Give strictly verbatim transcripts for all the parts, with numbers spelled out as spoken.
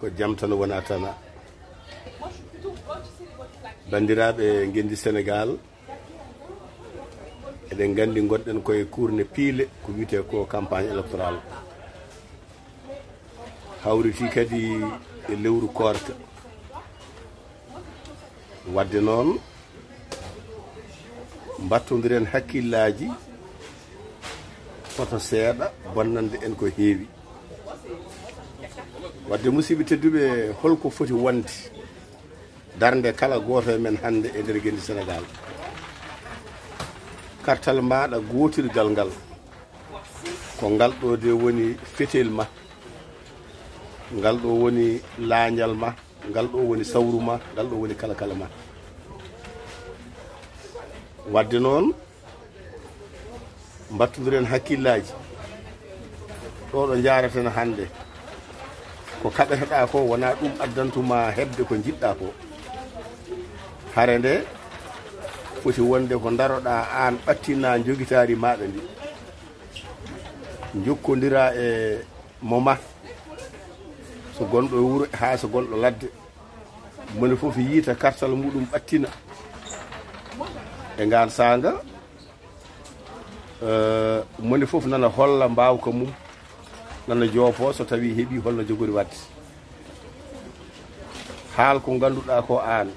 Ko jam tan wona tana. Banndiraaɓe ngenndi Senegaal, eɗen nganndi ngonɗen koye kuurne piile ko wiyetee ko campagne électorale. Hawriti kadi e lewru koorka. Wadde noon, mbattondiren hakkillaaji, hoto seeɗa bonnande en ko heewi. Wadde musidɓe tedduɓe, holko foti wonde darnde kala gooto e men hannde e nder ngenndi Senegaal? Kartal maaɗa gootirgal ngal, ko ngal ɗo de woni fetel ma, ngal ɗo woni laañal ma, ngal ɗo woni sawru ma, ngal ɗo woni kala kala ma. Wadde noon, mbattondiren hakkillaaji. Ɗo ɗo njaaraten hannde, ko kaɓeteɗaa ko wonaa ɗum addantuma heɓde ko njiɗɗaa ko. Hare nde foti wonde ko ndaroɗaa aan ɓattinaa njogitaari maaɗa ndi. Njokkondiraa e mo ma, so gonɗo e wuro haa so gonɗo ladde. Moni fof yiita kartal muɗum ɓattina. E ngaan saanga, eh, moni fof nana holla mbaawka mum, nana joopoo so tawii heɓii holno jogori waɗde. Haal ko ngannduɗaa ko aan.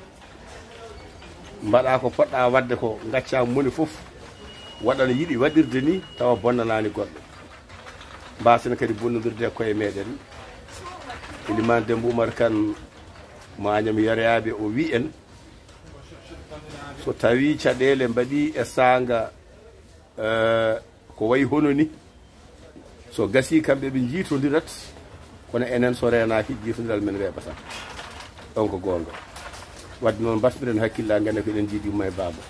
Mbaɗaa ko poɗɗaa waɗde ko, ngaccaa moni fof waɗa no yiɗi waɗirde ni, tawa bonnanaani goɗɗo. Mbaasen kadi bonnondirde e koye meɗen. Ilimaan Demmba Umar Kan mo Añam Yareyaaɓe o wi en, so tawii caɗeele mbaɗii e saanga, eh, ko wayi hono ni, so gasii kamɓe ɓe njiitondirat, kono enen so reenaaki jiitondiral men weeɓataa. Ɗon ko goonga. Wadde noon mbattiren hakkillaaji, ngannda ko eɗen njiidi yumma e baaba.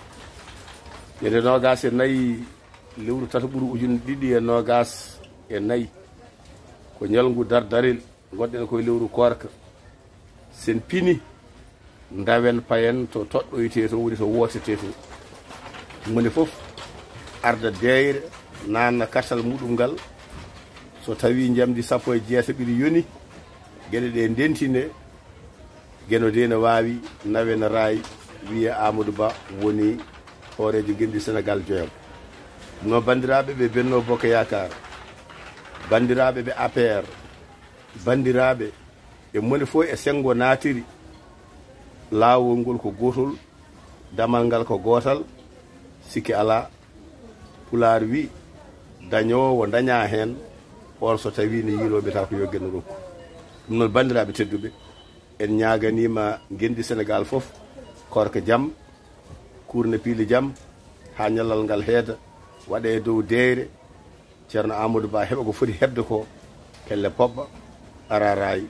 Ñande noogaas e nayi lewru tataɓuru ujunere ɗiɗi e noogaas e nayi, ko ñalngu dardarel, ngonɗen koye lewru koorka. Sen pini, ndawen payen to toɗɗoytee to, woni to wootetee to. Moni fof arda deeyre, naanna kartal muɗum ngal. So tawii njamndi sappo e jeetaɓiɗi yoni, geɗe ɗe ndentine, Geno de ne waawi, nawe ne raay, wiye Amadou Ba woni hooreejo ngenndi Senegaal joyam. No banndiraaɓe ɓe Benno Bokk Yaakaar, banndiraaɓe ɓe A P R, banndiraaɓe e moni fof e senngo naatiri, laawol ngol ko gootol, damal ngal ko gootal, sikke alaa. Pulaar wi, dañoowo dañaa heen, oon so tawii ne yiiloo mbiyata ko yo Geno rokku. Ɗum noon, banndiraaɓe tedduɓe, en ñaaganiima ngenndi Senegaal fof, koorka jam, kuurne piili jam, haa ñallal ngal heeda, waɗee e dow deeyre, Ceerno Amadou Ba heɓa ko foti heɓde ko, kelle poɓɓa, ara raay,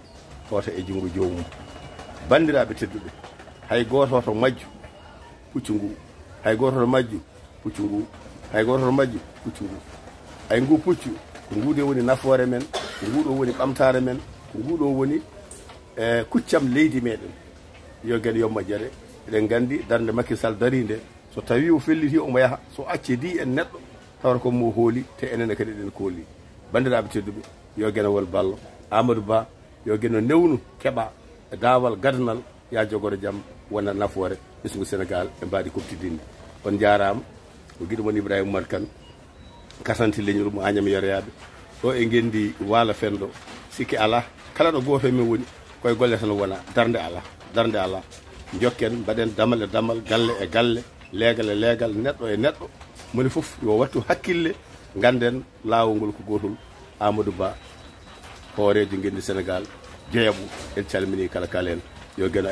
hoota e junngo joomum. Banndiraaɓe tedduɓe, hay gooto hoto majju puccu ngu, hay gooto hoto majju puccu ngu, hay gooto hoto majju puccu ngu. Ay ngu puccu, ko ngu de woni nafoore men, ko ngu ɗo woni ɓamtaare men, ko ngu ɗo woni, eh, kuccam leydi meɗen. Yo Geno yo moƴƴere. Eɗen nganndi darnde Macky Sall darii nde, so tawii o felliti omo yaha, so accidi en neɗɗo, tawata ko mo hooli, te enen kadi eɗen kooli. Banndiraaɓe tedduɓe, yo Geno won ballo. Amadou Ba, yo Geno newnu, keɓa e daawal gadanal, ya jogoro jam, wona nafoore, ɓesngu Senegaal e mbaadi kuɓtidinndi. On njaaraama, ko giɗo mon Ibrahima Oumar Kane, katanti leñol mo Añam Yaroyaaɓe. Ɗo e ngenndi Waalo Fenndo, sikke alaa, kala ɗo gooto e men woni, koye golle tan wona, darnde alaa, darnde alaa. Njokken, mbaɗen damal e damal, galle e galle, leegal e leegal, neɗɗo e neɗɗo. Moni fof yo wattu hakkille, ngannden laawol ngol ko gootol. Amadou Ba, hooreejo ngenndi Senegaal, jeyaɓu, en calminii kala kala en. Yo Geno